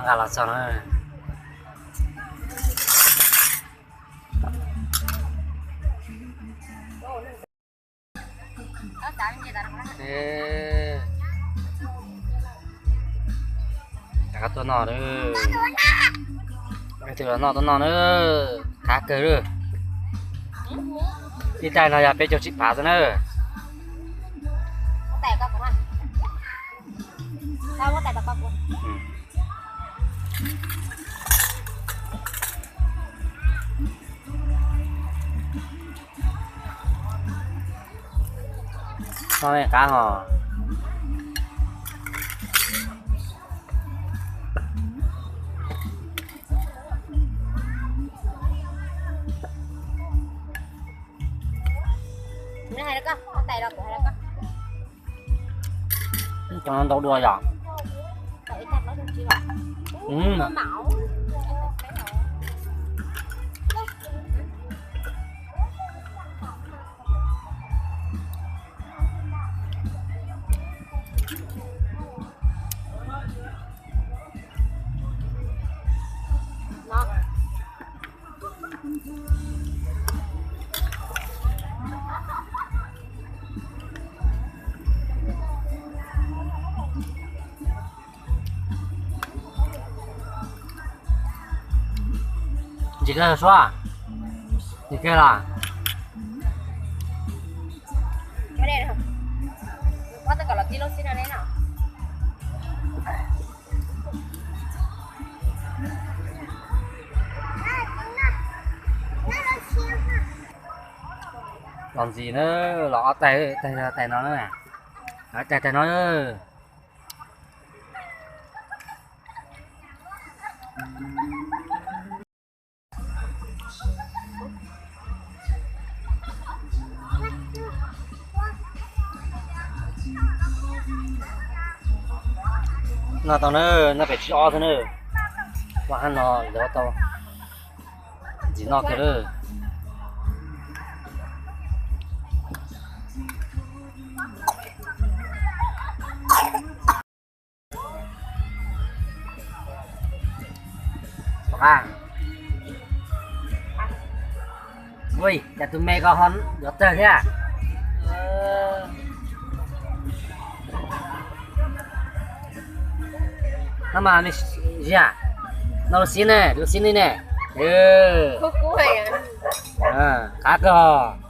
Nqa los txog na. Rov qab tuaj noj na. Leej twg los noj tuaj noj na. Qab kawg lawm. Ib daim no yog peb caug tsib phav xwb na. Noj me qab hos. Cov no ntau dua yom. Ntsim kawg suab, ntsim kawg los. Los ntxiv na, los ob tais, tais, tais no na, tais, tais no. Noj tau na, noj pem tsib ob xwb na. Ua hab no lawv tau ntxiv noj kiag lawm. Ui, cas tus me ko ho yuav tawg thiab. No mas, no lus xib ne, lus xib ne ne. Qab kawg.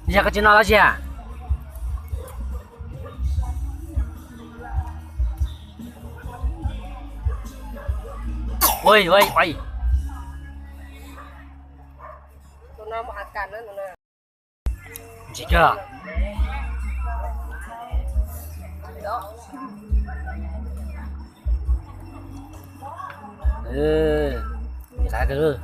Yog koj tsis noj dab tsi a? Ntsim kawg. Qab kawg.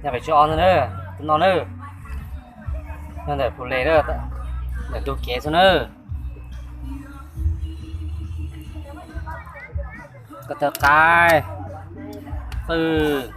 Nyob pem tsib ob ntag na, tus no na. Nyob ntawm pus les na, ntawm ntug kev xwb na. Ko taw qaib, qwj.